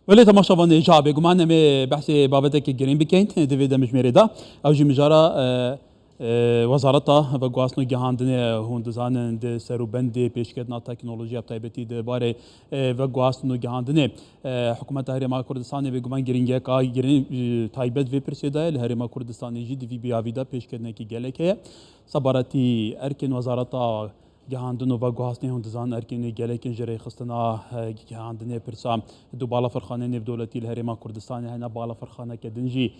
Welê temaşevan hêja bêguman em ê behsê babetekê girîng bikin di vê demjimêrê de. Ew jî mijara Wezareta Veguhastin û Gihandinê ye. Hûn dizanin di serûbendê pêşketina teknolojiya bi taybetî di barê veguhastin û gihandinê Hikûmeta Herêma Kurdistanê bêguman girîngiyeka girîng taybet vê pirsê de ye. Li Herêma Kurdistanê jî di vî biyavî de pêşketinekî gelek heye. Sebaretî erkên Wezareta Gihandin û veguhastinê hûn dizanin erkên wê gelekên ji rêxistina gihandinê pirsa du balafirxaneyên nêvdewletî li Herêma Kurdistanê hene balafirxaneke din jî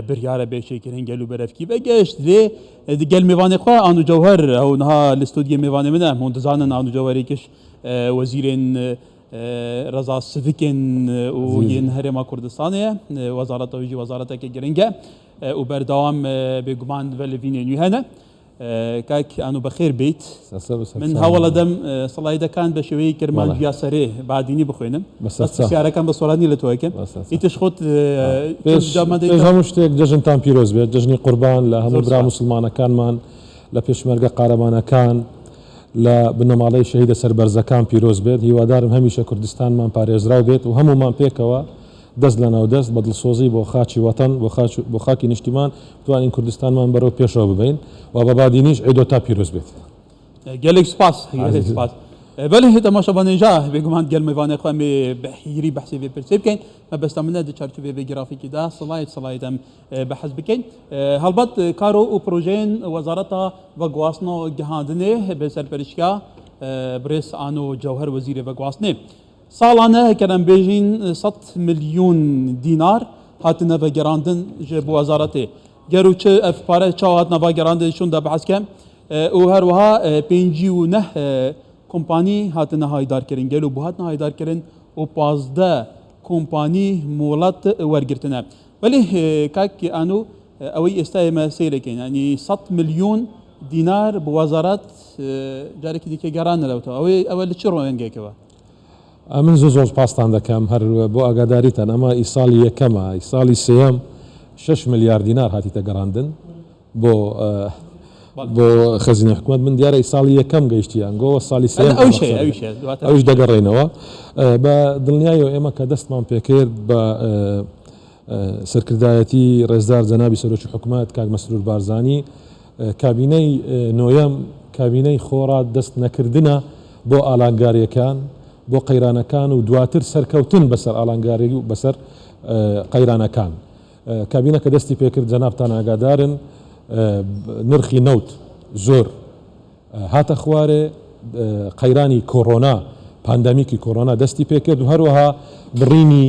biryar e bê çêkirin gel û berevkî vegeşt lê di gel mêvanê xwe Anu Cewher ew niha li stûdyê mêvanê min e hûn dizanin Anu Cewherê kiş wezîrên reza sivikên û yên Herêma Kurdistanê ye wezareta wî jî wezareteke giring e û berdewam bêguman velivînên wî hene. Kak Anu bexêr bêyt. Min hewla dem slaydekan بە شێوەی کرمانجی یا سەرێ بادینی بخوێنم. بەس پرسیارەکان بە سۆرانی لە تۆ ئەکەم. ئیتش خۆت پێش هەموو شتێک جەژنتان پیرۆز بێت. جەژنی قوربان لە هەموو برا موسڵمانەکانمان، لە پێشمەرگە قارەمانەکان، لە بنەماڵەی شەهیدە سەربەرزەکان پیرۆز بێت. هیوادارم هەمیشە کوردستانمان پارێزراو بێت و هەموومان پێکەوە دەست لەناو دەست بە دڵسۆزی بۆ خاکی وەتەن، بۆ خاک بۆ خاکی نیشتیمان بتوانین کوردستانمان بەرەو پێشەوە ببەین و بە بادینیش عیدۆتا پیرۆز بێت. گەلێک سپاس گەلێک سپاس. بەلێ تەماشاڤان هێژا بێگومان گەل مێڤانێ خوە em ê bi hîrî behsê vê pirsê bikin. Mebesta min e di çarçovê vê grafîkê de slayt slayt em behs bikin. Helbet karo û projeyên Wezareta Veguhastin û Gihandinê bi serperiştiya Birêz Ano Cewher Wezîrê Veguhastinê. Salane heker em bêjîn 100 milyon dînar hatine vegerandin ji bo wezaretê. Ger û çi ev pare çawa hatine vegerandin şûn de behs ke û her wiha 59 kompanî hatine haydarkirin. Gelo bo hatine haydarkirin û 15 kompanî molet wergirtine. Belê kak Anu ئەوەی ئێستا ئێمە سەیرەکەین ینی 100 milyon دینار بۆ وەزارەت جارێکی دیکە گەڕانەوەتەوە ئەوەی ئەوە لە چ ڕوانگەیەکەوە؟ ئەمن زۆر زۆر سپاستان دەکەم هەر بۆ ئاگاداریتان ئەمە ئی ساڵی یەکەمە ئی ساڵی سێیەم 6 ملیار دینار هاتیتە گەڕاندن بۆ بۆ خەزینەی حکومەت من دیارە ئی ساڵی یەکەم گەیشتی ئەنگۆوە ساڵی سێیەم ئەویش دەگەڕێنەوە بە دڵنیایەوە ئێمە کە دەستمان پێکرد بە سەرکردایەتی ڕێزدار جەنابی سەرۆکی حکومەت کاک مەسرور بارزانی کابینەی نۆیەم کابینەی خۆڕا دەست نەکردنە بۆ ئالانگاریەکان بۆ قەیرانەکان و دواتر سەرکەوتن بەسەر ئالانگاری و بەسەر قەیرانەکان. کابینە کە دەستی پێکرد جەنابتان ئاگادارن نرخی نەوت زۆر هاتە خوارێ، قەیرانی کۆرۆنا، پاندامیکی کۆرۆنا دەستی پێکرد و هەروەها بڕینی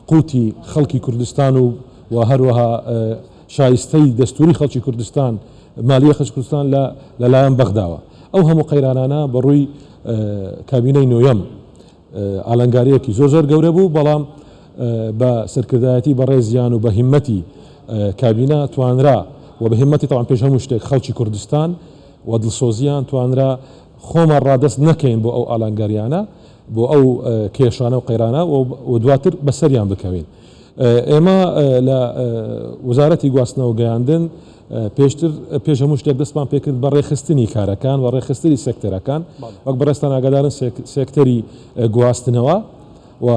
قوتی خەڵکی کوردستان و و هەروەها شایستەی دەستوری خەڵکی کوردستان، مالیە خەڵکی کوردستان لە لەلایەن بەغداوە. ئەو هەموو قەیرانانە بە ڕووی کابینەی نۆیەم ئالنگارییەکی زۆر زۆر گەورە بوو، بەڵام بە سەرکردایەتی بەڕێزیان و بە هیممەتی کابینە توانرا و بە هیممەتی تەبعەن پێش هەموو شتێک خەڵکی کوردستان و دڵسۆزیان توانرا خۆمان ڕادەست نەکەین بۆ ئەو ئالنگاریانە، بۆ ئەو کێشانە و قەیرانە و دواتر بەسەریان بکەوین. ئێمە لە وەزارەتی گواستنەوە و گەیاندن پێشتر پێش هەموو شتێک دەستمان پێکرد بە ڕێکخستنی کارەکان و ڕێکخستنی سێکتەرەکان، وەک بەڕێزتان ئاگادارن سێکتەری گواستنەوە و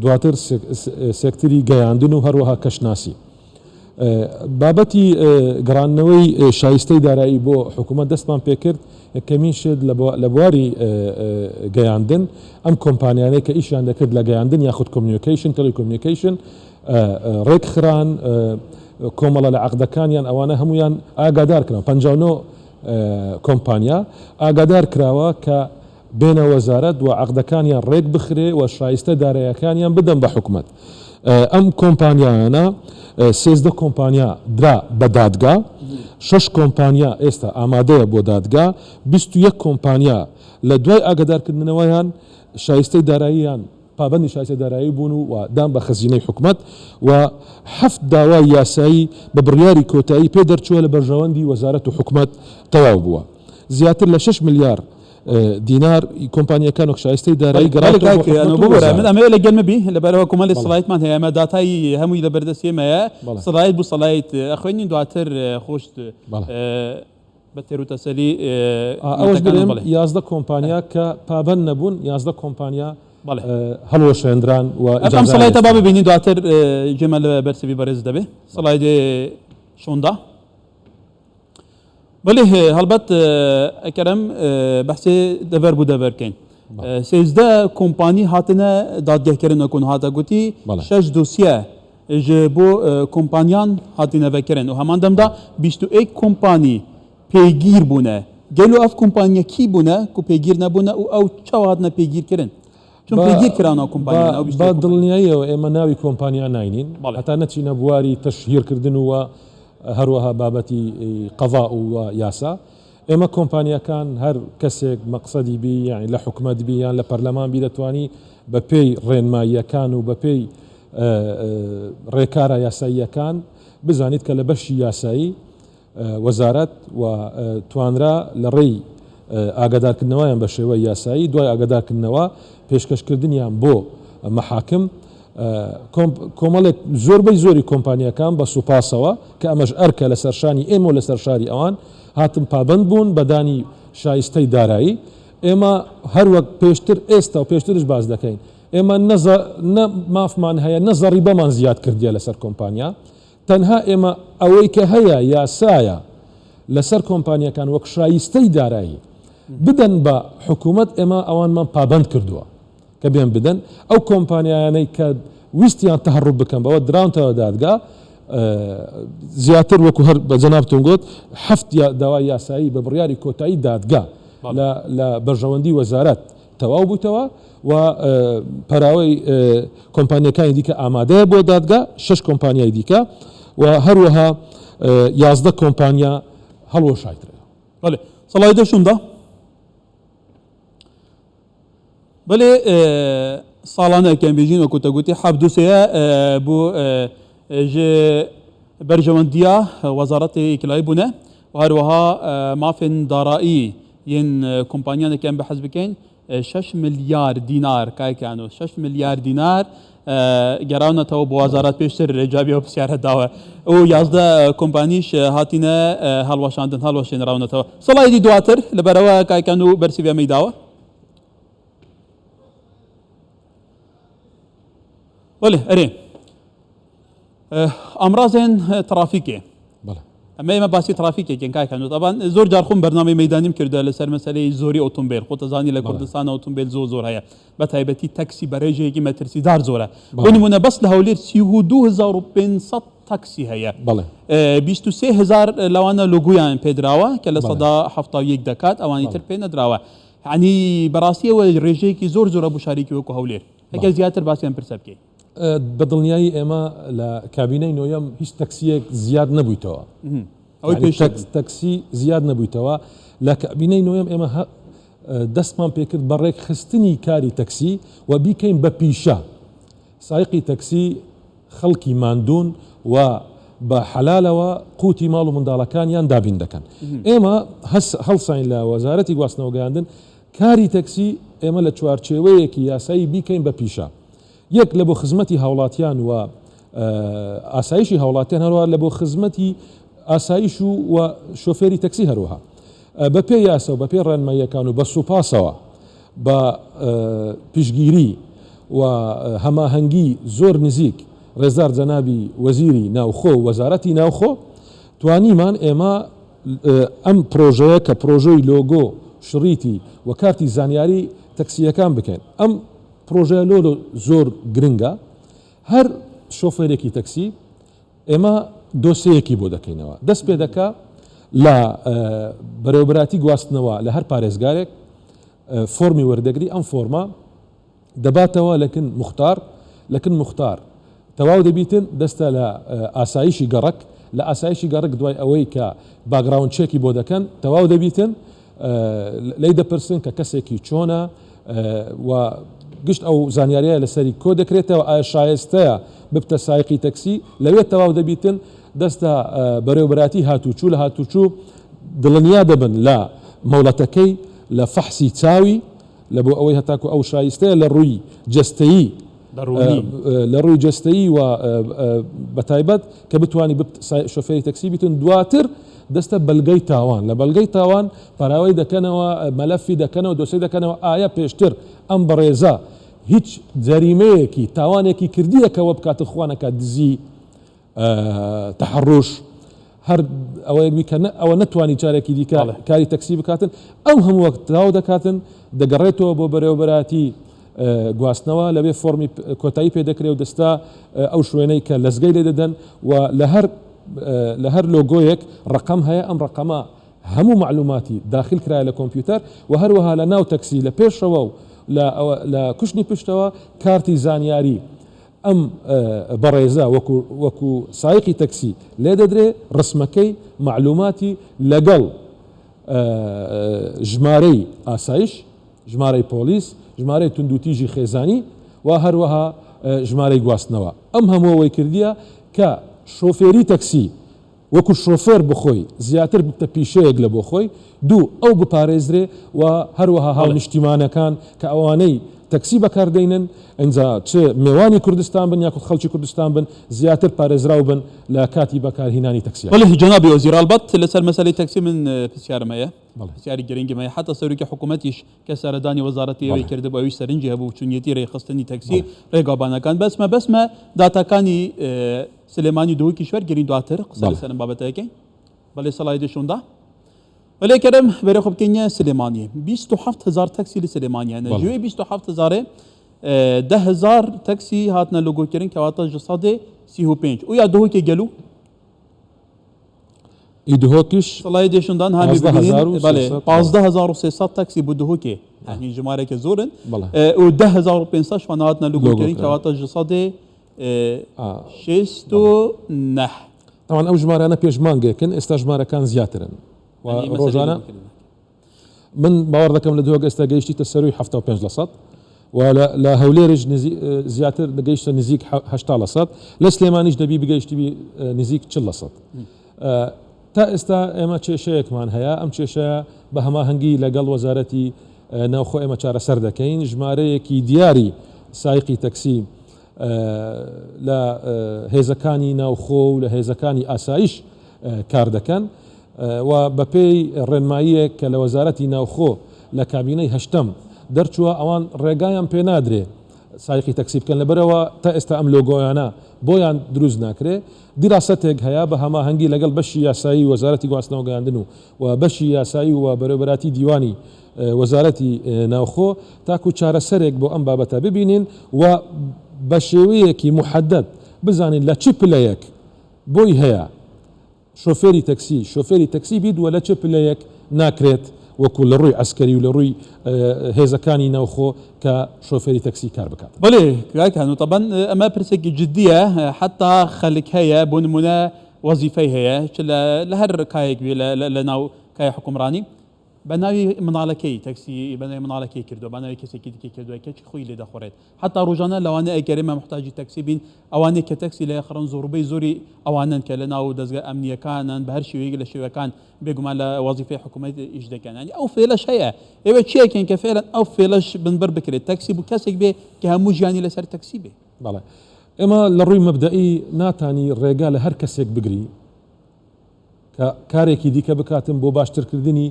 دواتر سێکتەری گەیاندن و هەروەها کەشناسی. بابەتی گەڕاندنەوەی شایستەی دارایی بۆ حکوومەت دەستمان پێکرد، یەکەمین شت لە بواری گەیاندن ئەم کۆمپانیانەی کە ئیشیان دەکرد لە گەیاندن یاخود communication، telecommunication ڕێکخران، کۆمەڵە لە عەقدەکانیان ئەوانە هەموویان ئاگادار کراون، 59 کۆمپانیا ئاگادار کراوە کە بێنە وەزارەت و عەقدەکانیان ڕێک بخرێ و شایستە دارایەکانیان بدەن بە حکومەت. ئەم کۆمپانیایانە 13 کۆمپانیا درا بە دادگا، شەش کۆمپانیا ئێستا ئامادەیە بۆ دادگا، 21 کۆمپانیا لە دوای ئاگادارکردنەوەیان شایستەی داراییان پابەندی شایستەی دارایی بوون و دان بە خەزینەی حکومەت و حەفت داوای یاسایی بە بڕیاری کۆتایی پێ دەرچووە لە بەرژەوەندی وەزارەت و حکومەت تەواو بووە. زیاتر لە شەش ملیار دینار کۆمپانیاکان وەک شایستەی دارایی گەڕاوەتەوە بۆ حکومەت و وەزارەت. من ئەمەوێ لەگەل بی لەبەرئەوە کۆمەلێ سڵایتمان هەیە ئەمە داتای هەمووی لەبەردەستی ئێمەیە سڵایت بو سڵایت ئەخوێنین دواتر خۆشت بە تێروتەسەلی ئەوەش بڵێم 11 کۆمپانیا کە پابەند نەبوون 11 کۆمپانیا. هەڵوەشێندران و ئەم سڵایتە با ببینین دواتر گوێمان لە بەرسڤی بەڕێز دەبێ سڵایدێ شۆندا بەێ هەڵبەت ئەکەرم بەحسێ دەڤەر بوو دەڤەر بکەین 13 کۆمپانی هاتنە دادگەکردن وەکون هاتە گوتی شەش دۆسیە ji bo kompaniyan hatine vekirin û heman dem de 21 kompanî pêgîr bûne. Gelo ev kompaniya kî bûne ku pêgîr nebûne û ew çawa hatine pêgîrkirin؟ چون پێگیر کرانەوە کۆمپانیا بە دڵنیاییەوە ئێمە ناوی کۆمپانیا ناینین هەتا نەچینە بواری تەشهیرکردن و هەروەها بابەتی قەزا و یاسا. ئێمە کۆمپانیاکان هەر کەسێک مەقسەدی بی یانی لە حکومەت بی یان لە پەرلەمان بی دەتوانی بە پێی ڕێنماییەکان و بە پێی ڕێکارە یاساییەکان بزانیت کە لە بەشی یاسایی وەزارەت و توانرا لە ڕێی ئاگادارکردنەوەیان بە شێوەی یاسایی دوای ئاگادارکردنەوە پێشکەشکردنیان بۆ مەحاکم کۆمەڵێک زۆربەی زۆری کۆمپانیاکان بە سوپاسەوە کە ئەمەش ئەرکە لەسەر شانی ئێمە و لەسەر شاری ئەوان هاتن پابەند بوون بە دانی شایستەی دارایی. ئێمە هەر وەک پێشتر ئێستا و پێشترش باس دەکەین ئێمە نە مافمان هەیە نە زەڕیبەمان زیاد کردیە لەسەر کۆمپانیا. تەنها ئێمە ئەوەی کە هەیە یاسایە لەسەر کۆمپانیاکان وەک شایستەی دارایی بدەن بە حکوومەت ئێمە ئەوانمان پابەند کردووە کە بێن بدەن. ئەو کۆمپانیایانەی کە ویستیان تەهەڕوب بکەن بەوە دراونتەوە دادگا زیاتر وەکو هەر بە جەنابتون گوت هەفت داوای یاسایی بە بڕیاری کۆتایی دادگا لە بەرژەوەندی وەزارەت تەواو بوویتەوە و پەراوەی کۆمپانیەکانی دیکە ئامادەیە بۆ دادگا شەش کۆمپانیای دیکە و هەروەها 11 کۆمپانیا هەڵوەشایترەوە. بەڵێ سڵاوی دەشوندا بەێ ساڵانە کەم بێژین وەکو تەگوتی حەب دوسەیە بۆ ji بەرژەوەندیە وەزارەتی ئیکلای بوونە و هەروەها مافên دارایی yên کۆمپانیانێک em بحث بکەین 6 ملیار دینار کاکانۆ 6 ملیار دینار گەراونەتەوە بۆ وەزارەت پێشتر جوابی ئەو پرسیارە داوە و 11 کۆمپانیش هاتینە هەڵوەشاندن هەڵوەشێنراونەتەوە سڵایدی دواتر لەبەرەوە کاکان و بەرسیڤ ئەمەی داوە. بەڵێ ئەرێ ئامرازێن ترافیکێ ئەمە ئێمە باسی ترافیکێکین کاک هەنوو تەبان زۆر جار خۆم بەرنامەی مەدانیم کردە لەسەر مەسەلەی زۆری ئۆتۆمبیل، خۆتەزانی لە کوردستان ئۆتۆمبیل زۆر زۆر هەیە، بە تایبەتی تەکسی بە ڕێژەیەکی مەترسیدار زۆرە. بۆ نمونە بەس لە هەولێر 32500 تەکسی هەیە، 23000 لەوانە لۆگویان پێدراوە کە لە 71% دەکات، ئەوانی تر پێ نەدراوە. یعنی بەڕاستیەوە ڕێژەیەکی زۆر زۆرە بۆ شارێکی وەکو هەولێر. ئەگەر زیاتر باسیان پرسە بکەین. بە دڵنیایی ئێمە لە کابینەی نۆیەم هیچ تەکسیەک زیاد نەبوویتەوە. تەکسی زیاد نەبوویتەوە. لە کابینەی نۆیەم ئێمە دەستمان پێکرد بە ڕێکخستنی کاری تەکسی و بیکەین بە پیشە. سایقی تەکسی خەڵکی ماندوون و بە حەلالەوە قوتی ماڵ و منداڵەکانیان دابین دەکەن. ئێمە هەڵساین لە وەزارەتی گواستنەوە گەیاندن کاری تەکسی ئێمە لە چوارچێوەیەکی یاسایی بیکەین بە پیشە. یەک لە بۆ خزمەتی هاوڵاتیان و ئاسایشی هاوڵاتیان، هەروەها لە بۆ خزمەتی ئاسایش و شۆفێری تەکسی، هەروەها بە پێی یاسا و بە پێی ڕێنماییەکان و بە سوپاسەوە بە پشتگیری و هەماهەنگی زۆر نزیک ڕێزدار جەنابی وەزیری ناوخۆ و وەزارەتی ناوخۆ توانیمان ئێمە ئەم پرۆژەیە کە پرۆژەی لۆگۆ، شریتی و کارتی زانیاری تەکسییەکان بکەین. ئەم پرۆژەیە لۆ زۆر گرنگە. هەر شۆفێرێکی تەکسی ئێمە دۆسەیەکی بۆ دەکەینەوە، دەست پێ دەکا لە بەرێوبراتی گواستنەوە لە هەر پارێزگارێک فۆرمی وەردەگری، ئەم فۆرمە دەباتەوە لەکن مختار، لەکن مختار تەواو دەبیتن دەستە لە ئاسایشی گەڕەک، لە ئاسایشی گەڕک دوای ئەوەی کە background check ی بۆ دەکەن تەواو دەبیتن لی دەپرسن کە کەسێکی چۆنە و گشت ئەو زانیاریە لەسەری کۆ دەکرێتەوە ئایا شایستەیە ببتە سایقی تەکسی، لەوێ تەواو دەبیتن دەستە بەرێوبراتی هاتوچوو، لە هاتوچوو دڵنیا دەبن لە مەوڵەتەکەی، لە فەحسی چاوی، لە بۆ ئەوەی هەتاکو ئەو شایستەیە لە ڕووی جەستەیی لە ڕووی جەستەیی و بەتایبەت کە بتانی شۆفێری تەکسی بیتن. دواتر دەستە بەلگەی تاوان، لە بەلگەی تاوان پەراوەی دەکەنەوە، مەلەفی دەکەنەوە، دۆسەی دەکەنەوە ئایا پێشتر ئەم بەڕێزە هیچ جەریمەیەکی تاوانێکی کردیە کە وە بکاتن خوا نەکات دزی تەحەڕوش هەر ئەوەیەک بی کە ئەوە نەتوانی جارێکی دیکە کاری تەکسی بکاتن ئەو هەموو تەواو دەکاتن دەگەڕێتەوە بۆ بەرێوەبەراتی گواستنەوە لەوێ فۆرمی کۆتایی پێ دەکرێ و دەستا ئەو شوێنەی کە لەزگەی لێ دەدەن و لە هەر لە هەر لۆگۆیەک ڕقم هەیە ئەم ڕقەمە هەموو مەعلوماتی داخل کرایە لە کۆمپیوتەر و هەروەها لە ناو تەکسی لە پێشەوە و لە کوشنی پشتەوە کارتی زانیاری ئەم بەڕێزە وەکو وەکو سایقی تەکسی لێدەدرێ ڕسمەکەی مەعلوماتی لەگەڵ ژمارەی ئاسایش ژمارەی پۆلیس ژمارەی توندوتیژی خێزانی و هەروەها ژمارەی گواستنەوە ئەم هەمووەوەی کردیە کە شۆفێری تەکسی وەکو شۆفێر بخۆی زیاتر ببتە پیشەیەک لە بۆ خۆی، دوو ئەو بپارێزرێ و هەروەها هاونیشتیمانەکان کە ئەوانەی تەکسی بەکار دەینن ئینجا چ مێوانی کوردستان بن یاخود خەڵکی کوردستان بن زیاتر پارێزراو بن لە کاتی بەکارهینانی تەکسیەکان. بەڵێ جەنابی وەزیر ئەڵبەت لەسەر مەسەلەی تەکسی من پرسیارم هەیە پرسیاری گرنگم هەیە حەتا سەرۆکی حکوومەتیش کە سەردانی وەزارەتی ئەوەی کردبوو ئەویش سەرنجی هەبوو چونیەتی رێکخستنی تەکسی رێگاوبانەکان بەس مەبەستمە داتاکانی سلێمانی دهۆکیش وەرگرین دواتر قسە لەسەر ئەم بابەتە دەکەین بەڵێ سەڵای دەشوندا بەلێ کەرم بەرێ خۆ بکەینە سلێمانی 27 هزار تەکسی لە سلێمانی هەنە ژوێ 27 هزارێ 10 هزار تەکسی هاتنە لۆگۆکردن کەواتە ژ سەدێ 35 و یا دهۆکێ گەلو ئی دهۆکیش سڵای دێشندان هامی ببینین بەڵێ 15300 تاکسی بۆ دهۆکێ یعنی ژمارەیەکە زۆرن و 10500 شوان هاتنە لوگۆکردن کەواتە ژ سەدێ شێست و نە. تاوان ئەو ژمارانە پێش مانگێکن ئێستا ژمارەکان زیاترن و ڕۆژانە من باوەڕ دەکەم لە دهۆک ئێستا گەیشتیتە سەروی 75 لە سەد و لە هەولێرش زیاتر گەیشتە نزیک 80 لە سەد لە سلێمانیش دەبی بگەیشتبی نزیک 40 لە سەد تا ئێستا ئێمە کێشەیەکمان هەیە ئەم کێشەیە بە هەماهەنگی لەگەڵ وەزارەتی ناوخۆ ئێمە چارەسەر دەکەین ژمارەیەکی دیاری سایقی تەکسی لە هێزەکانی ناوخۆ و لە هێزەکانی ئاسایش کار دەکەن و بەپێی ڕێنماییەک کە لە وەزارەتی ناوخۆ لە کابینەی هەشتەم دەرچووە ئەوان ڕێگایان پێ نادرێ سایقی تەکسی بکەن لەبەرەوە تا ئێستا ئەم لۆگۆیانە بۆیان دروست ناکرێ دیراسەتێک هەیە بە هەماهەنگی لەگەڵ بەشی یاسایی وەزارەتی گواستنەوە گەیاندن و و بەشی یاسایی و بەرێوبەراتی دیوانی وەزارەتی ناوخۆ تاکو چارەسەرێک بۆ ئەم بابەتە ببینین و بە شێوەیەکی موحەدەد بزانین لە چ پلەیەک بۆی هەیە شۆفێری تەکسی شۆفێری تەکسی بیت و لە چ پلەیەک ناکرێت وەکو لە ڕووی عەسکەری و لە ڕووی هێزەکانی ناوخۆ کە شۆفێری تەکسی کار بکات. بەڵێ کاک هانو تەبەن ئەمە پرسێکی جدیە حەتا خەلک هەیە بۆ نمونە وەزیفەی هەیە چ لە هەر کایەک بێ لە ناو کای حکومڕانی بە ناوی مناڵەکەی تەکسی بە ناوی مناڵەکەی کردووە بە ناوی کەسێکی دیکەی کردووە کەچی خۆی لێ دەخۆرێت حتا ڕۆژانە لەوانەیە ئەگەر ئێمە محتاجی تەکسی بین ئەوانەی کە تەکسی لێ خڕن زۆربەی زۆری ئەوانەن کە لە ناو دەزگا ئەمنییەکانن بە هەر شێوەیەک لە شێوەکان بێگومان لە وەزیفەی حکوومەت ئیش دەکەن یانی ئەو فێلەش هەیە ئێوە چیەکەن کە فعلا ئەو فێلەش بنبڕ بکرێت تەکسی بوو کەسێک بێ کە هەموو ژیانی لەسەر تەکسی بێ. بەڵێ ئێمە لە ڕووی مەبدەئی ناتانی ڕێگا لە هەر کەسێک بگری کە کارێکی دیکە بکاتن بۆ باشترکردنی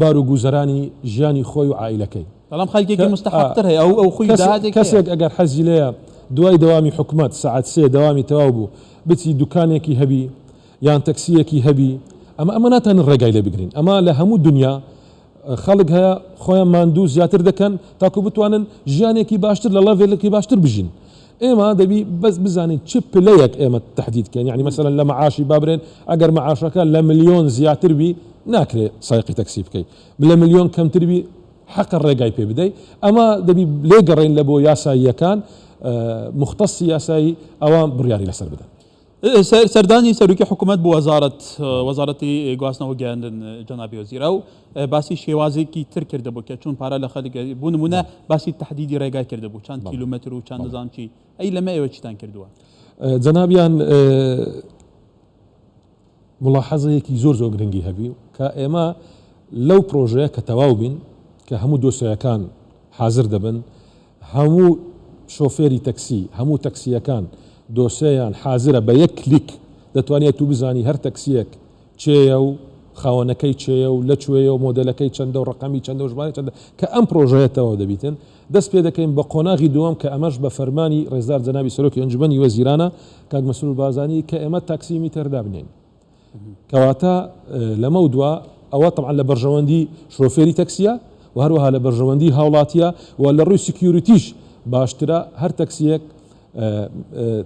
بار و گوزەرانی ژیانی خۆی و عائیلەکەی. بەڵام خەلکێکی موستەحەقتر هەیە ئەو ئەو خوی داهاتێک هەیە. کەسێک ئەگەر حەزی لێیە دوای دەوامی حکومەت سەعات سێ دەوامی تەواو بوو بچی دوکانێکی هەبی یان تەکسییەکی هەبی ئەمە ئەمە ناتانین ڕێگای لێ بگرین ئەمە لە هەموو دنیا خەڵک هەیە خۆیان ماندوو زیاتر دەکەن تاکو بتوانن ژیانێکی باشتر لە ڵەڤێلێکی باشتر بژین ئێمە دەبی بەس بزانین چ پلەیەک ئێمە تەحدید کەین یعنی مەسەلەن لە مەعاشی بابرێن ئەگەر مەعاشەکە لە ملیۆن زیاتر بی ناکرێ سایقی تەکسی بکەی لە ملیۆن کەمتر بی حەقە ڕێگای پێ بدەی ئەمە دەبی لێگەڕێین لە بۆ یاساییەکان مختصی یاسایی ئەوان بڕیاری لەسەر بدەن. سەردانی سەرۆکی حکوومەت بۆ وەزارەت وەزارەتی گواستنەوە گەیاندن جەنابی وەزیر ئەو باسی شێوازێکی تر کردبوو کە چۆن پارە لە خەلک بۆ نمونە باسی تهدیدی ڕێگای کردبوو چەند کیلومتر و چەند نزان چی ئەی لەمە ئێوە چیتان کردووە؟ جەنابیان ملاحەزەیەکی زۆر زۆر گرنگی هەبی کە ئێمە لەو پرۆژەیە کە تەواو بین کە هەموو دۆسیەکان حازر دەبن هەموو شۆفێری تەکسی، هەموو تەکسییەکان دۆسێیان حازرە بە یەک کلیک دەتوانی ئەتوو بزانی هەر تەکسییەک چێیە و خاوەنەکەی چێیە و لە کوێیە و مۆدێلەکەی چەندە و ڕەقەمی چەندە و ژمارەی چەندە کە ئەم پرۆژەیە تەواو دەبیتن دەست پێ دەکەین بە قۆناغی دووەم کە ئەمەش بە فەرمانی ڕێزدار جەنابی سەرۆکی ئەنجومەنی وەزیرانە کاک مەسرور بارزانی کە ئێمە تاکسی میتەر دابنێین. کەواتە لەمەودوا ئەوە تەبعەن لە بەرژەوەندی شۆفێری تەکسیە و هەروەها لە بەرژەوەندی هاوڵاتیە و لە ڕووی security ش باشترە هەر تەکسیەک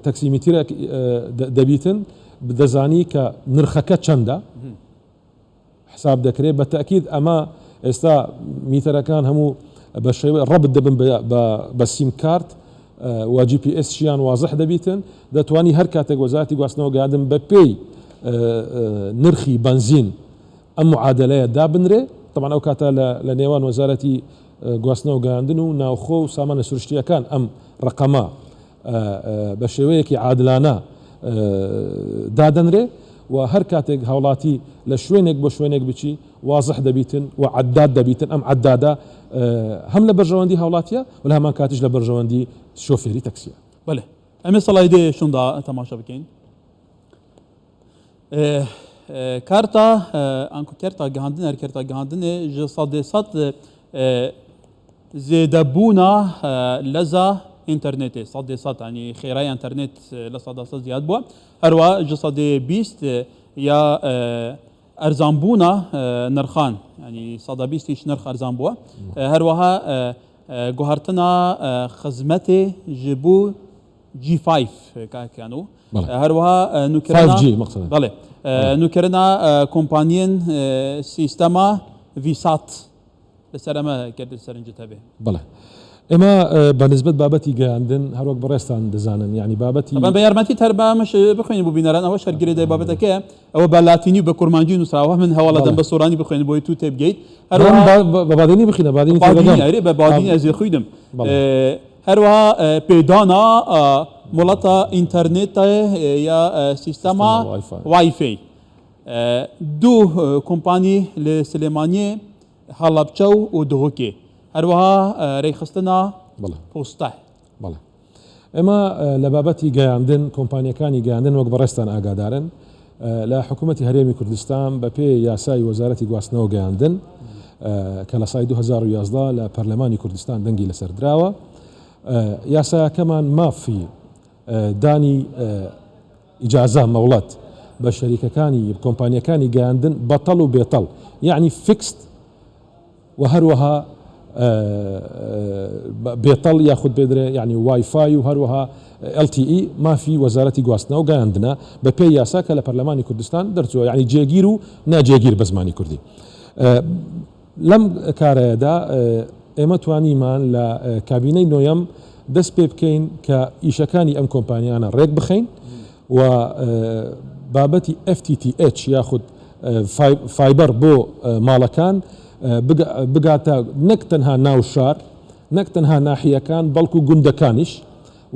تەکسی میترێک دەبیتن دەزانی کە نرخەکە چەندە حساب دەکرێت بە تەئکید ئەمە ئێستا میتەرەکان هەموو بە شێوەی ڕەبت دەبن بە سیم کارت و جی پی ئێس شیان وازح دەبیتن دەتوانی هەر کاتێک وەزارەتی گواستنەوە گەیاندن بە پێی نرخی بەنزین ئەم معادلەیە دابنرێ طبعا ئەو کاتە لە نێوان وەزارەتی گواستنەوە گەیاندن و ناوخۆ و سامانە سروشتیەکان ئەم ڕقەمە بە شێوەیەکی عادلانە دادەنرێ و هەر کاتێک هاوڵاتی لە شوێنێک بۆ شوێنێک بچی وازح دەبیتن و عەداد دەبیتن ئەم عەدادە هەم لە بەرژەوەندی هاوڵاتیە و لە هەمان کاتیش لە بەرژەوەندی شۆفێری تەکسیە. بەلێ ئەمێ سڵایدێ شوندا تەماشا بکەین. کارتا ئانکو کەرتا گەهاندن هەر کەرتا گەهاندنێ ji سەدê سەد زێدەبوونا لەزا ئینتەرنێتێ سەدێ سەد ینی خێرای ئەنتەرنێت لە سەدا سەد زیاد بووە هەروە ji سەدێ 20 یا ئەرزانبوونا نرخان ینی سەدا بیستیش نرخ ئەرزان بووە هەروەها گوهرتنا خزمەتێ ji بۆ جی فایف کاکیان و هەروەها نوکردنا بەڵێ نوکردنا کۆمپانیێن سیستەما ڤیسات لەسەر ئەمە گەر سەرنجت هەبێ. بەڵێ ئێمە بە نسبەت بابەتی گەیاندن هەروەک بەڕێزتان دەزانن یانی بابەتی. بە یارمەتیت هەر با ئەمەش بخوێنین بۆ بینەران ئەوەش هەر گرێدای بابەتەکەیە ئەوە بە لاتینی و بە کورمانجی نووسراوە من هەواڵە دەم بە سۆرانی بخوێنم بۆی تو تێبگەیت هەروەها بە بادینی بخینە بادینی تێدەگەم. ئەرێ بە بادینی ئەز خویدم. هەروەها پێدانا مۆڵەتە ئینتەرنێتە یا سیستەما وایفەی دوو کۆمپانی لە سلێمانیێ هەڵەبچە و دهۆکێ هەروەها رێکخستنا پۆستە. بەڵێ ئێمە لە بابەتی گەیاندن کۆمپانیەکانی گەیاندن وەک بەڕێزتان ئاگادارن لە حکوومەتی هەرێمی کوردستان بە پێی یاسای وەزارەتی گواستنەوە گەیاندن کە لە سای 2011 لە پەرلەمانی کوردستان دەنگی لەسەر دراوە یاسایەکەمان مافی دانی ئیجازە، مۆڵەت، بە شەریکەکانی کۆمپانیەکانی گەیاندن بەتەڵ و بێتەڵ یەعنی fixed و هەروەها بێتەڵ یاخود بێدرێ یعنی وای فای و هەروەها LTE مافی وەزارەتی گواستنەوە گەیاندنە بە پێی یاسا کە لە پەرلەمانی کوردستان دەرچووە یعنی جێگیر و ناجێگیر بە زمانی کوردی. لەم کارەیەدا ئێمە توانیمان لە کابینەی نۆیەم دەست پێ بکەین کە ئیشەکانی ئەم کۆمپانیانە ڕێک بخەین و بابەتی FTTH یاخود fiber بۆ ماڵەکان بگاتە نەک تەنها ناو شار نەک تەنها ناحیەکان بەڵکو گوندەکانیش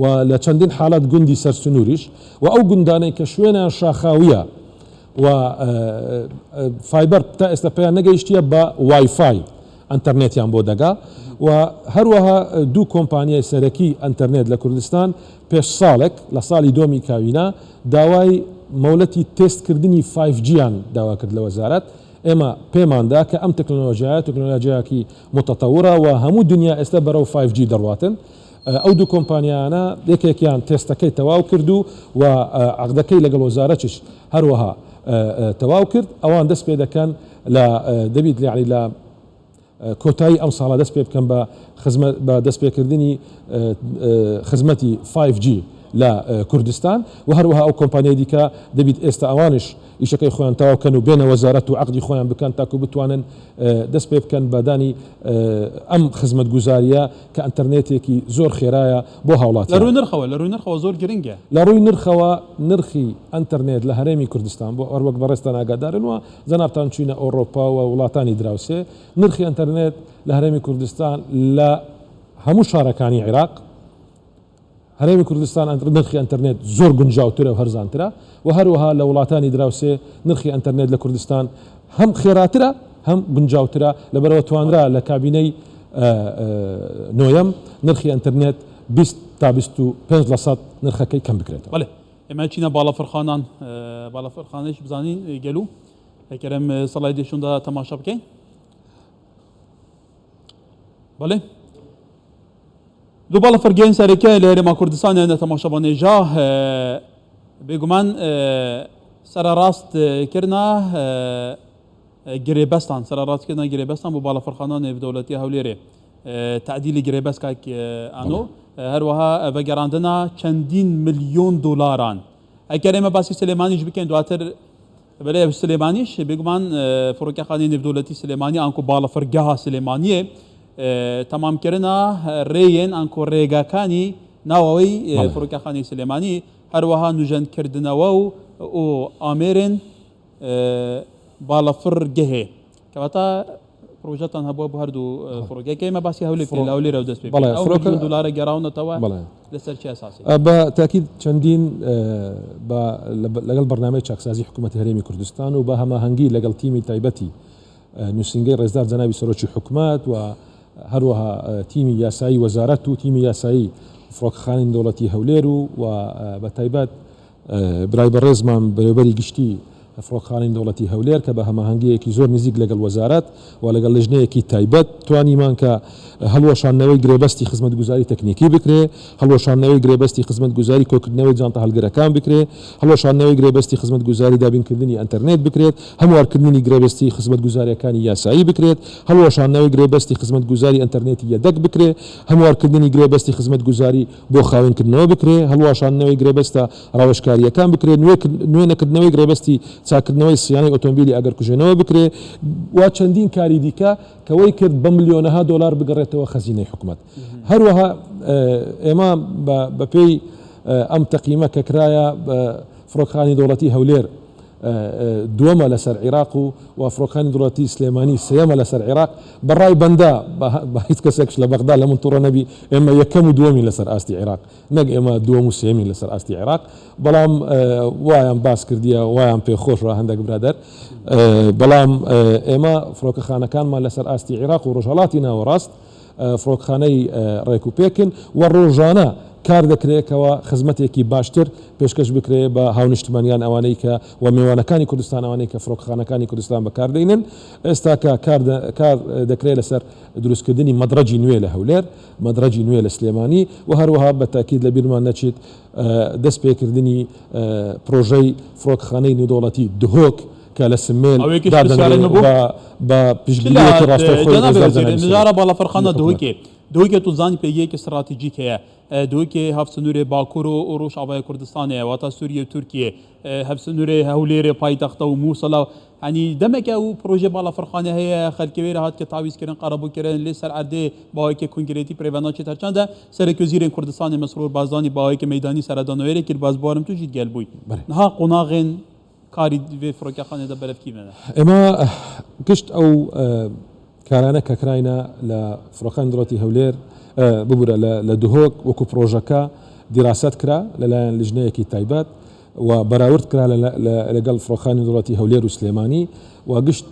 و لە چەندین حاڵەت گوندی سەر سنووریش و ئەو گوندانەی کە شوێنیان شاخاوییە و fiber تا ئێستا پێیان نەگەیشتیە بە وای فای ئەنتەرنێتیان بۆ دەگا و هەروەها دوو کۆمپانیای سەرەکی ئەنتەرنێت لە کوردستان پێش ساڵێک لە ساڵی دۆمی کاوینا داوای مۆلەتی تێستکردنی 5G یان داوا کرد لە وەزارەت ئێمە پێماندا کە ئەم تەکنۆلۆژیایە تەکنۆلۆژیایەکی متطورە و هەموو دنیا ئێستا بەرەو 5G دەڕواتن ئەو دوو کۆمپانیایانە یەکێکیان تێستەکەی تەواو کرد و و عەقدەکەی لەگەڵ وەزارەتیش هەروەها تەواو کرد، ئەوان دەست پێ دەکەن لە دەبیت یەعنی لە کۆتایی ئەم ساڵە دەست پێ بکەن بە خزمەت بە دەستپێکردنی خزمەتی 5G لە کوردستان و هەروەها ئەو کۆمپانیای دیکە دەبیت ئێستا ئەوانیش ئیشەکەی خۆیان تەواو کەن و بێنە وەزارەت و عەقدی خۆیان بکەن تاکو بتوانن دەست پێ بکەن بە دانی ئەم خزمەتگوزارییە کە ئەنتەرنێتێکی زۆر خێرایە بۆ هاوڵاتیان. لە ڕووی نرخەوە لە ڕووی نرخەوە زۆر گرنگە. لە ڕووی نرخەوە نرخی ئەنتەرنێت لە هەرێمی کوردستان بۆ هەروەک بەڕێزتان ئاگادارن و جەنابتان چووینە ئۆڕۆپا و وڵاتانی دراوسێ نرخی ئەنتەرنێت لە هەرێمی کوردستان لە هەموو شارەکانی عیراق هەرێمی کوردستان نرخی ئەنتەرنێت زۆر گونجاوترە و هەرزانترە و هەروەها لە وڵاتانی دراوسێ نرخی ئەنتەرنێت لە کوردستان هەم خێراترە هەم گونجاوترە، لەبەرئەوە توانرا لە کابینەی نۆیەم نرخی ئەنتەرنێت 20 تا 25 لەسەد نرخەکەی کەم بکرێتەوە. بەڵێ ئێمە چینە باڵەفرخانان باڵەفرخانەیش بزانین گەلو ئەگەر ئەم سڵایدی شوندا تەماشا بکەین بەڵێ. دوو باڵەفرگەیên sereke li Herêma Kurdistanê hene temaşevanê ja bêguman sererast kirina girêbestan sererastkirina girêbestan bo balafirxana nêvdewletiya Hewlêrê tedîlê girêbest kak ano herwiha vegerandina çendîn milyon dolaran eger ême basî Silêmanî jî bikin duatir Belê ev Silêmanîş bêguman Firokexaneyê Nêvdewletî Silêmanî anku Balafirgeha Silêmaniyê temamkirina rêyên anku rêgekanî navawî Firokexaneyê Silêmanî herwiha nûjenkirdinewe û amêrên balafirgehê. Kewata projetan hebû bo her du firokekê me basî Hewlêr kir li Hewlêr ew dest pê bike. Ew milyon dolara gerawnetewе لە سەر چ ئەساسێک؟ بە تاکید چەندین بە لەگەڵ بەرنامەی چاکسازی حکوومەتی هەرێمی کوردستان و بە هەماهەنگی لەگەڵ تیمی تایبەتی نووسینگەی ڕێزدار جەنابی سەرۆکی حکومەت و هەروەها تیمی یاسایی وەزارەت و تیمی یاسایی فڕۆکەخانەی نێودەوڵەتی هەولێر و بە تایبەت برای بەڕێزمان بەرێوبەری گشتی فڕۆکخانەی نێودەوڵەتی هەولێر کە بە هەماهەنگییەکی زۆر نزیک لەگەڵ وەزارەت و لەگەڵ لیژنەیەکی تایبەت توانیمان کە هەڵوەشاندنەوەی گرێبەستی خزمەتگوزاری تەکنیکی بکرێ، هەڵوەشاندنەوەی گرێبەستی خزمەتگوزاری کۆکردنەوەی جانتا هەڵگرەکان بکرێ، هەڵوەشاندنەوەی گرێبەستی خزمەتگوزاری دابینکردنی ئەنتەرنێت بکرێت، هەموارکردنی گرێبەستی خزمەتگوزارییەکانی یاسایی بکرێت، هەڵوەشاندنەوەی گرێبەستی خزمەتگوزاری ئەنتەرنێتی یەدەگ بکرێ، هەموارکردنی گرێبەستی خزمەتگوزاری بۆ خاوێنکردنەوە بکرێ، هەڵواشاندنەوەی گرێبەستە ڕاوێژکارییەکان بکرێ، نوێ نەکردنەوەی گرێبەستی چاککردنەوەی سیانەی ئۆتۆمبیلی ئاگرکوژێنەوە بکرێ و چەندین کاری دیکە کە وەی کرد بە ملیۆنەها دۆلار بگەڕێتەوە خەزینەی حکومەت. هەروەها ئێمە بەپێی ئەم تەقیمە کە کرایە فڕۆکخانی دەوڵەتی هەولێر دووەمە لەسەر عیراق و و فڕۆکخانی دەوڵەتی سلێمانی سێیەمە لەسەر عیراق، بە ڕای بەندە با هیچ کەسێکش لە بەغدا لە من توڕە نەبی ئێمە یەکەم و دووەمین لەسەر ئاستی عیراق نەک ئێمە دووەم و سێیەمین لەسەر ئاستی عیراق بەڵام وایان باس کردیە وایان پێ خۆشە هەندێک برادەر بەڵام ئێمە فڕۆکەخانەکانمان لەسەر ئاستی عیراق و ڕۆژهەڵاتی ناوەڕاست فڕۆکخانەی ڕێک و پێکن و ڕۆژانە کار دەکرێت کەوا خزمەتێکی باشتر پێشکەش بکرێت بە هاونیشتمانیان ئەوانەی کە و مێوانەکانی کوردستان ئەوانەی کە فڕۆکخانەکانی کوردستان بەکاردەینن ئێستاکە کار کار دەکرێت لەسەر دروستکردنی مەدرەجی نوێ لە هەولێر مەدرەجی نوێ لە سلێمانی و هەروەها بە تاکید لە بیرمان نەچیت دەست پێکردنی پرۆژەی فڕۆکخانەی نێودەوڵەتی دهۆک کە لە سمێل ئەوەیەکیش پرسیارێ دادەنرێ من بوو بە بە چ لە پشتگیرییەکی ڕاستەوخۆی جەنابی ڕێزدار وەزیر جەنابی سەرۆک مژارە باڵەفرخانە حکومەت. دهۆکێ دهۆکێ تو زانی پێگەیەکی ستراتیجیک هەیە دهۆکێ هەڤسنوورێ باکوور و ڕۆژئاوای کوردستانێ واتە سووریە و تورکیە هەڤسنوورێ هەولێرێ پایتەختە و مووسڵە هەنی دەمێکە ئەو پرۆژەی باڵەفرخانە هەیە خەلکێ وێرە هات کە تاویز کردن قەرەبوو کردن لێ سەر ئەردێ باوەیەکی کونگرێتی پرێڤە ناچێت هەرچەندە سەرەک وەزیرێن کوردستانێ مەسرور بارزانی باوەیەکی مەیدانی سەردانەوەێرێ کرد باز بوارم تو ژیت گەل بووی نها قۆناغێن کاری ڤێ فڕۆکەخانێ بەرەڤ کی ڤێنە؟ ئێمە گشت ئەو کارانە کە کراینە لە فڕۆکانی دەوڵەتی هەولێر ببورە لە دهۆک وەکو پڕۆژەکە دیراسەت کرا لەلایەن لیژنەیەکی تایبەت و بەراورد کرا لەگەڵ فڕۆکانی دەوڵەتی هەولێر و سلێمانی و گشت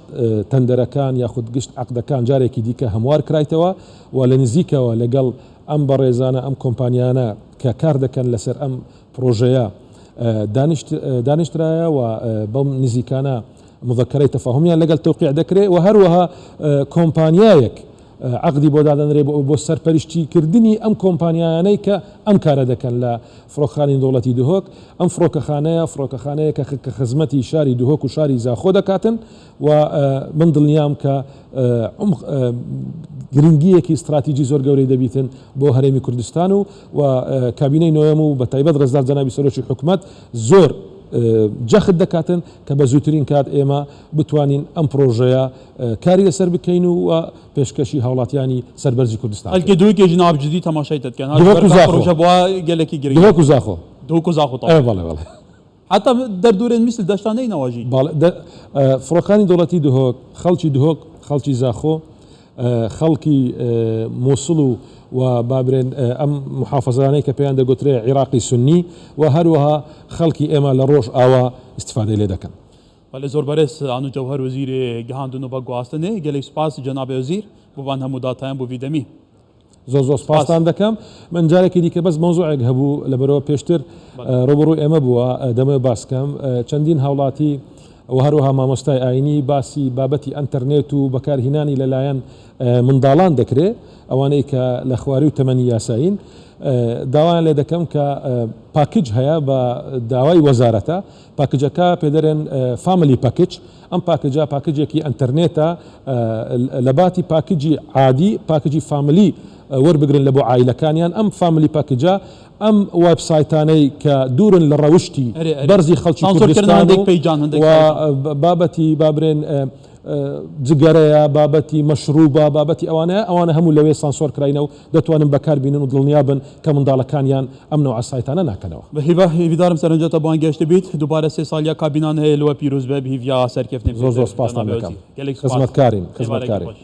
تەندەرەکان یاخود گشت عەقدەکان جارێکی دیکە هەموار کرایتەوە و لە نزیکەوە لەگەڵ ئەم بەڕێزانە ئەم کۆمپانیانە کە کار دەکەن لەسەر ئەم پڕۆژەیە دانیشترایە و بەم نزیکانە مذکرەی تەفاهومیان لەگەڵ تەوقیع دەکرێ و هەروەها کۆمپانیایەک عەقدی بۆ دادەنرێ بۆ سەرپەرشتی کردنی ئەم کۆمپانیایانەی کە ئەم کارە دەکەن لە فڕۆکخانی دەوڵەتی دهۆک ئەم فڕۆکەخانەیە فڕۆکەخانەیە کە خزمەتی شاری دهۆک و شاری زاخۆ دەکاتن و من دڵنیام کە عمق گرنگییەکی ستراتیجی زۆر گەورەی دەبیتن بۆ هەرێمی کوردستان و و کابینەی نۆیەم و بە تایبەت ڕێزدار جەنابی سەرۆکی حکومەت زۆر جەخت دەکاتن کە بە زووترین کات ئێمە بتوانین ئەم پرۆژەیە کاری لەسەر بکەین و پێشکەشی هاوڵاتیانی سەربەرزی کوردستان بکەین. خەلکی دهۆکێ ژی ناڤ جدی تەماشای تە دکەن ها دهۆک ژ و بەر کا زاخۆ. پرۆژە بوا گەلەکی گرنگە. دهۆک و زاخۆ. دهۆک و زاخۆ ئێ تەواو. بەڵێ بەڵێ. حەتا دەردورێن میسل دەشتا نەینەوە ژی. بەڵێ دە فڕۆکانی دەوڵەتی دهۆک، خەڵکی دهۆک، خەڵکی زاخۆ، خەڵکی موسڵ و و با برێن ئەم محافەزانەی کە پێیان دەگوترێ عیراقی سوننی و هەروەها خەڵکی ئێمە لە ڕۆژ ئاوا ئیستفادەی لێ دەکەن. بەلێ زۆر بەرێز ئانو جەوهەر وەزیرێ گەهاندن و ڤەگواستنێ گەلێک سوپاس جەنابێ وەزیر بۆ ڤان هەموو داتایان بۆ ڤی دەمی. زۆر زۆر سپاستان دەکەم. من جارێکی دیکە بەس مەوزوعێک هەبوو لەبەرەوە پێشتر ڕووبەڕووی ئێمە بووە دەمەوێت باس کەم. چەندین هاوڵاتی و هەروەها مامۆستای ئاینی باسی بابەتی ئەنتەرنێت و بەکارهینانی لەلایەن منداڵان دەکرێ ئەوانەی کە لە خواروی تەمەنی یاسایین داوایان لێ دەکەم کە package هەیە بە داوای وەزارەتە package ەکە پێدەرێن family package ئەم package ە package ێکی ئەنتەرنێتە لە باتی package ی عادی package ی family وەربگرن لە بۆ عایلەکانیان ئەم family package ە ئەم وێب سایتانەی کە دوورن لە ڕەوشتی بەرزی خەڵکی کوردستان و بابەتی بابرێن جگەرەیە، بابەتی مەشروبە، بابەتی ئەوانەیە، ئەوانە هەموو لەوێ سانسۆر کراینە و دەتوانن بەکار بینن و دڵنیا بن کە منداڵەکانیان ئەم نەوعە سایتانە ناکەنەوە. بە هیوا هیویدارم سەرنجتە بۆان گەشتبیت دووبارە سێ ساڵیا کابینان هەیە لوە پیروز بێ بهیڤیا سەرکەفتنێ زۆر زۆر پێتر سپاستان جەنابی دەکەم. وەزیر گەلێک سپاس خزمەتکارین ئێوارەکی خزمەتکارین. خۆش.